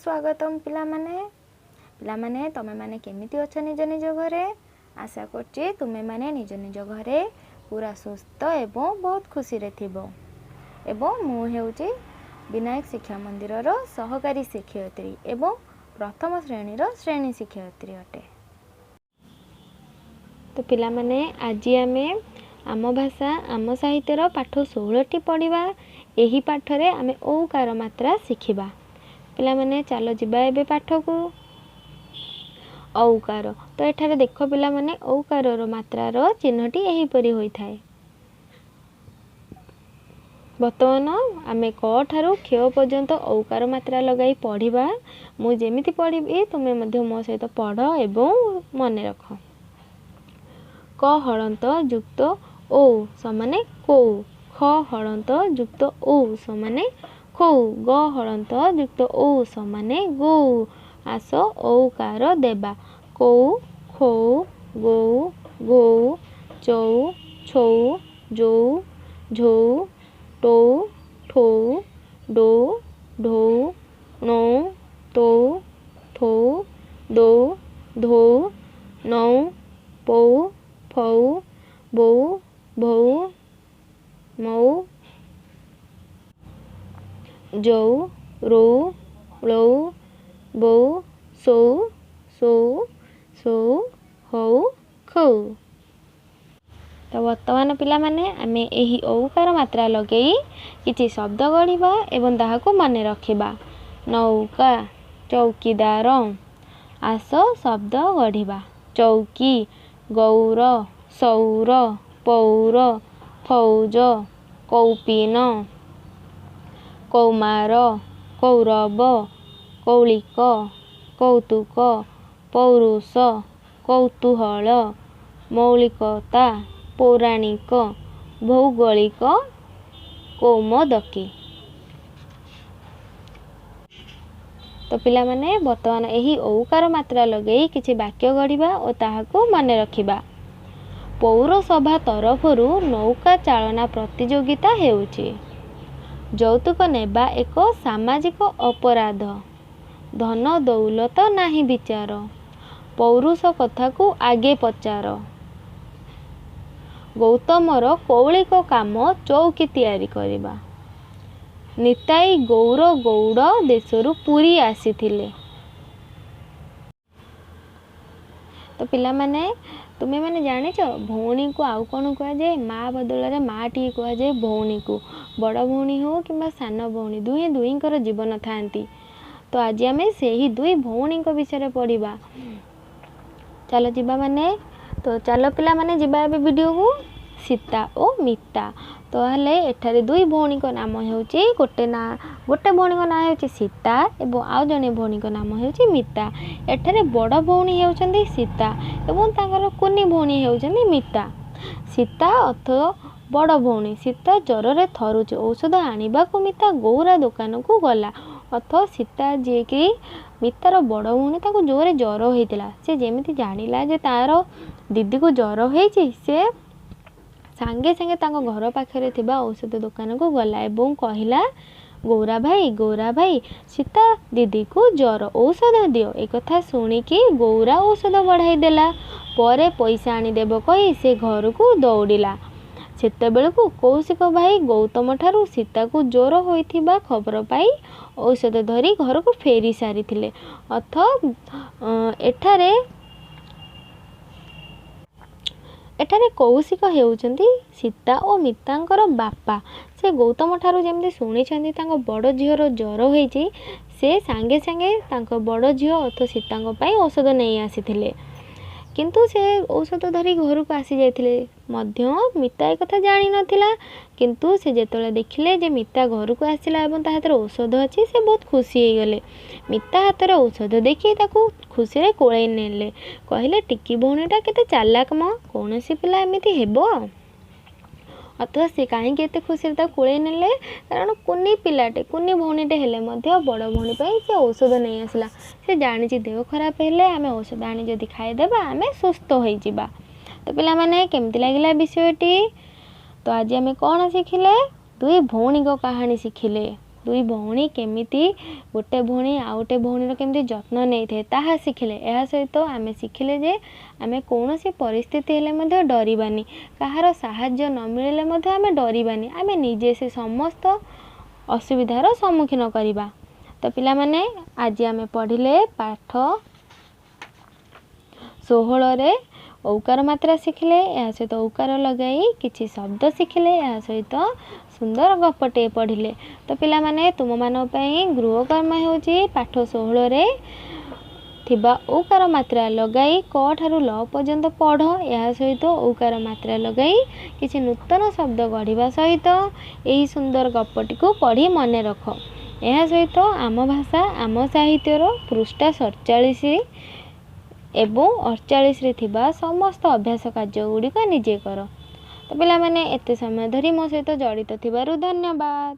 ସ୍ୱାଗତମ ପିଲାମାନେ। ପିଲାମାନେ, ତୁମେମାନେ କେମିତି ଅଛ ନିଜ ନିଜ ଘରେ? ଆଶା କରୁଛି ତୁମେମାନେ ନିଜ ନିଜ ଘରେ ପୁରା ସୁସ୍ଥ ଏବଂ ବହୁତ ଖୁସିରେ ଥିବ। ଏବଂ ମୁଁ ହେଉଛି ବିନାୟକ ଶିକ୍ଷା ମନ୍ଦିରର ସହକାରୀ ଶିକ୍ଷୟିତ୍ରୀ ଏବଂ ପ୍ରଥମ ଶ୍ରେଣୀର ଶ୍ରେଣୀ ଶିକ୍ଷୟିତ୍ରୀ ଅଟେ। ତ ପିଲାମାନେ, ଆଜି ଆମେ ଆମ ଭାଷା ଆମ ସାହିତ୍ୟର ପାଠ 16ଟି ପଢ଼ିବା। ଏହି ପାଠରେ ଆମେ ଔକାର ମାତ୍ରା ଶିଖିବା। ପିଲାମାନେ, ଚାଲ ଯିବା ଏବେ ପାଠକୁ। ଔକାର। ତ ଏଠାରେ ଦେଖ ପିଲାମାନେ, ଔକାରର ମାତ୍ରାର ଚିହ୍ନଟି ଏହିପରି ହୋଇଥାଏ। ବର୍ତ୍ତମାନ ଆମେ କ ଠାରୁ କ୍ଷ ପର୍ଯ୍ୟନ୍ତ ଔକାର ମାତ୍ରା ଲଗାଇ ପଢ଼ିବା। ମୁଁ ଯେମିତି ପଢ଼ିବି, ତୁମେ ମଧ୍ୟ ମୋ ସହିତ ପଢ଼ ଏବଂ ମନେ ରଖ। କ ହଳନ୍ତ ଯୁକ୍ତ ଓ ସମାନେ କୌ, ଖ ହଳନ୍ତ ଯୁକ୍ତ ଔ ସମାନେ ଖୌ, ଗ ହଳନ୍ତ ଯୁକ୍ତ ଔ ସମାନେ ଗୌ। ଆସ ଔକାର ଦେବା। କୌ, ଖୌ, ଗୌ, ଘୌ, ଚୌ, ଛୌ, ଜୌ, ଝୌ, ଟୌ, ଠୌ, ଡୌ, ଢୌ, ଣୌ, ତୌ, ଠୌ, ଦୌ, ଧୌ, ନୌ, ପୌ, ଫୌ, ବୌ, ଭୌ, ମୌ, ଜୌ, ରୌ, ଳୌ, ବୌ, ସୌ, ସୋ, ସୌ, ହୌ, ଖୌ। ତ ବର୍ତ୍ତମାନ ପିଲାମାନେ, ଆମେ ଏହି ଔକାର ମାତ୍ରା ଲଗେଇ କିଛି ଶବ୍ଦ ଗଢ଼ିବା ଏବଂ ତାହାକୁ ମନେ ରଖିବା। ନୌକା, ଚୌକିଦାର। ଆସ ଶବ୍ଦ ଗଢ଼ିବା। ଚୌକି, ଗୌର, ସୌର, ପୌର, ଫୌଜ, କୌପୀନ, କୌମାର, କୌରବ, କୌଳିକ, କୌତୁକ, ପୌରୁଷ, କୌତୂହଳ, ମୌଳିକତା, ପୌରାଣିକ, ଭୌଗୋଳିକ, କୌମୋଦକୀ। ତ ପିଲାମାନେ, ବର୍ତ୍ତମାନ ଏହି ଔକାର ମାତ୍ରା ଲଗେଇ କିଛି ବାକ୍ୟ ଗଢ଼ିବା ଓ ତାହାକୁ ମନେ ରଖିବା। ପୌରସଭା ତରଫରୁ ନୌକା ଚାଳନା ପ୍ରତିଯୋଗିତା ହେଉଛି। ଯୌତୁକ ନେବା ଏକ ସାମାଜିକ ଅପରାଧ। ଧନ ଦୌଲତ ନାହିଁ ବିଚାର। ପୌରୁଷ କଥାକୁ ଆଗେ ପଚାର। ଗୌତମର କୌଳିକ କାମ ଚୌକି ତିଆରି କରିବା। ନିତାଇ ଗୌର ଗୌଡ଼ ଦେଶରୁ ପୁରୀ ଆସିଥିଲେ। ତ ପିଲାମାନେ, ତୁମେମାନେ ଜାଣିଛ ଭଉଣୀକୁ ଆଉ କ'ଣ କୁହାଯାଏ? ମା ବଦଳରେ ମାଟିଏ କୁହାଯାଏ ଭଉଣୀକୁ। ବଡ଼ ଭଉଣୀ ହେଉ କିମ୍ବା ସାନ ଭଉଣୀ, ଦୁହେଁ ଦୁହିଁଙ୍କର ଜୀବନ ଥାଆନ୍ତି। ତ ଆଜି ଆମେ ସେହି ଦୁଇ ଭଉଣୀଙ୍କ ବିଷୟରେ ପଢ଼ିବା। ଚାଲ ଯିବା ମାନେ, ତ ଚାଲ ପିଲାମାନେ, ଯିବା ଏବେ ଭିଡ଼ିଓକୁ। ସୀତା ଓ ମିତା। ତ ହେଲେ ଏଠାରେ ଦୁଇ ଭଉଣୀଙ୍କ ନାମ ହେଉଛି, ଗୋଟେ ନାଁ, ଗୋଟେ ଭଉଣୀଙ୍କ ନାଁ ହେଉଛି ସୀତା ଏବଂ ଆଉ ଜଣେ ଭଉଣୀଙ୍କ ନାମ ହେଉଛି ମିତା। ଏଠାରେ ବଡ଼ ଭଉଣୀ ହେଉଛନ୍ତି ସୀତା ଏବଂ ତାଙ୍କର କୁନି ଭଉଣୀ ହେଉଛନ୍ତି ମିତା। ସୀତା ଅର୍ଥ ବଡ଼ ଭଉଣୀ। ସୀତା ଜ୍ୱରରେ ଥରୁଛି, ଔଷଧ ଆଣିବାକୁ ମିତା ଗୌରା ଦୋକାନକୁ ଗଲା। ଅର୍ଥ ସୀତା ଯିଏକି ମିତାର ବଡ଼ ଭଉଣୀ, ତାକୁ ଜୋରେ ଜ୍ୱର ହେଇଥିଲା। ସେ ଯେମିତି ଜାଣିଲା ଯେ ତାର ଦିଦିକୁ ଜ୍ୱର ହେଇଛି, ସେ ସାଙ୍ଗେ ସାଙ୍ଗେ ତାଙ୍କ ଘର ପାଖରେ ଥିବା ଔଷଧ ଦୋକାନକୁ ଗଲା ଏବଂ କହିଲା, ଗୌରା ଭାଇ, ଗୌରା ଭାଇ, ସୀତା ଦିଦିକୁ ଜ୍ୱର, ଔଷଧ ଦିଅ। ଏକଥା ଶୁଣିକି ଗୌରା ଔଷଧ ବଢ଼ାଇ ଦେଲା। ପରେ ପଇସା ଆଣିଦେବ କହି ସେ ଘରକୁ ଦୌଡ଼ିଲା। ସେତେବେଳକୁ କୌଶିକ ଭାଇ ଗୌତମ ଠାରୁ ସୀତାକୁ ଜ୍ୱର ହୋଇଥିବା ଖବର ପାଇ ଔଷଧ ଧରି ଘରକୁ ଫେରି ସାରିଥିଲେ। ଅର୍ଥ ଏଠାରେ କୌଶିକ ହେଉଛନ୍ତି ସୀତା ଓ ମିତାଙ୍କର ବାପା। ସେ ଗୌତମ ଠାରୁ ଯେମିତି ଶୁଣିଛନ୍ତି ତାଙ୍କ ବଡ଼ ଝିଅର ଜ୍ୱର ହେଇଛି, ସେ ସାଙ୍ଗେ ସାଙ୍ଗେ ତାଙ୍କ ବଡ଼ ଝିଅ ଅର୍ଥ ସୀତାଙ୍କ ପାଇଁ ଔଷଧ ନେଇ ଆସିଥିଲେ। କିନ୍ତୁ ସେ ଔଷଧ ଧରି ଘରକୁ ଆସିଯାଇଥିଲେ ମଧ୍ୟ ମିତା ଏକଥା ଜାଣିନଥିଲା। କିନ୍ତୁ ସେ ଯେତେବେଳେ ଦେଖିଲେ ଯେ ମିତା ଘରକୁ ଆସିଲା ଏବଂ ତା ହାତରେ ଔଷଧ ଅଛି, ସେ ବହୁତ ଖୁସି ହେଇଗଲେ। ମିତା ହାତରେ ଔଷଧ ଦେଖି ତାକୁ ଖୁସିରେ କୋଳେଇ ନେଲେ। କହିଲେ, ଟିକି ଭଉଣୀଟା କେତେ ଚାଲାକ ମ, କୌଣସି ପିଲା ଏମିତି ହେବ? ଅଥବା ସେ କାହିଁକି ଏତେ ଖୁସିରେ ତାକୁ କୋଳେଇ ନେଲେ? କାରଣ କୁନି ପିଲାଟେ, କୁନି ଭଉଣୀଟେ ହେଲେ ମଧ୍ୟ ବଡ଼ ଭଉଣୀ ପାଇଁ ସେ ଔଷଧ ନେଇ ଆସିଲା। ସେ ଜାଣିଛି ଦେହ ଖରାପ ହେଲେ ଆମେ ଔଷଧ ଆଣି ଯଦି ଖାଇଦେବା, ଆମେ ସୁସ୍ଥ ହୋଇଯିବା। ତ ପିଲାମାନେ, କେମିତି ଲାଗିଲା ବିଷୟଟି? ତ ଆଜି ଆମେ କ'ଣ ଶିଖିଲେ? ଦୁଇ ଭଉଣୀଙ୍କ କାହାଣୀ ଶିଖିଲେ। ଦୁଇ ଭଉଣୀ କେମିତି, ଗୋଟେ ଭଉଣୀ ଆଉ ଗୋଟେ ଭଉଣୀର କେମିତି ଯତ୍ନ ନେଇଥାଏ ତାହା ଶିଖିଲେ। ଏହା ସହିତ ଆମେ ଶିଖିଲେ ଯେ ଆମେ କୌଣସି ପରିସ୍ଥିତି ହେଲେ ମଧ୍ୟ ଡରିବାନି, କାହାର ସାହାଯ୍ୟ ନ ମିଳିଲେ ମଧ୍ୟ ଆମେ ଡରିବାନି, ଆମେ ନିଜେ ସେ ସମସ୍ତ ଅସୁବିଧାର ସମ୍ମୁଖୀନ କରିବା। ତ ପିଲାମାନେ, ଆଜି ଆମେ ପଢ଼ିଲେ ପାଠ 16ରେ ଔକାର ମାତ୍ରା ଶିଖିଲେ, ଏହା ସହିତ ଔକାର ଲଗାଇ କିଛି ଶବ୍ଦ ଶିଖିଲେ, ଏହା ସହିତ ସୁନ୍ଦର ଗପଟିଏ ପଢ଼ିଲେ। ତ ପିଲାମାନେ, ତୁମମାନଙ୍କ ପାଇଁ ଗୃହକର୍ମ ହେଉଛି ପାଠ 16ରେ ଥିବା ଔକାର ମାତ୍ରା ଲଗାଇ କ ଠାରୁ ଲ ପର୍ଯ୍ୟନ୍ତ ପଢ଼। ଏହା ସହିତ ଔକାର ମାତ୍ରା ଲଗାଇ କିଛି ନୂତନ ଶବ୍ଦ ଗଢ଼ିବା ସହିତ ଏହି ସୁନ୍ଦର ଗପଟିକୁ ପଢ଼ି ମନେ ରଖ। ଏହା ସହିତ ଆମ ଭାଷା ଆମ ସାହିତ୍ୟର ପୃଷ୍ଠା 47 ଏବଂ 48ରେ ଥିବା ସମସ୍ତ ଅଭ୍ୟାସ କାର୍ଯ୍ୟ ଗୁଡ଼ିକ ନିଜେ କର। ତ ପିଲାମାନେ, ଏତେ ସମୟ ଧରି ମୋ ସହିତ ଜଡ଼ିତ ଥିବାରୁ ଧନ୍ୟବାଦ।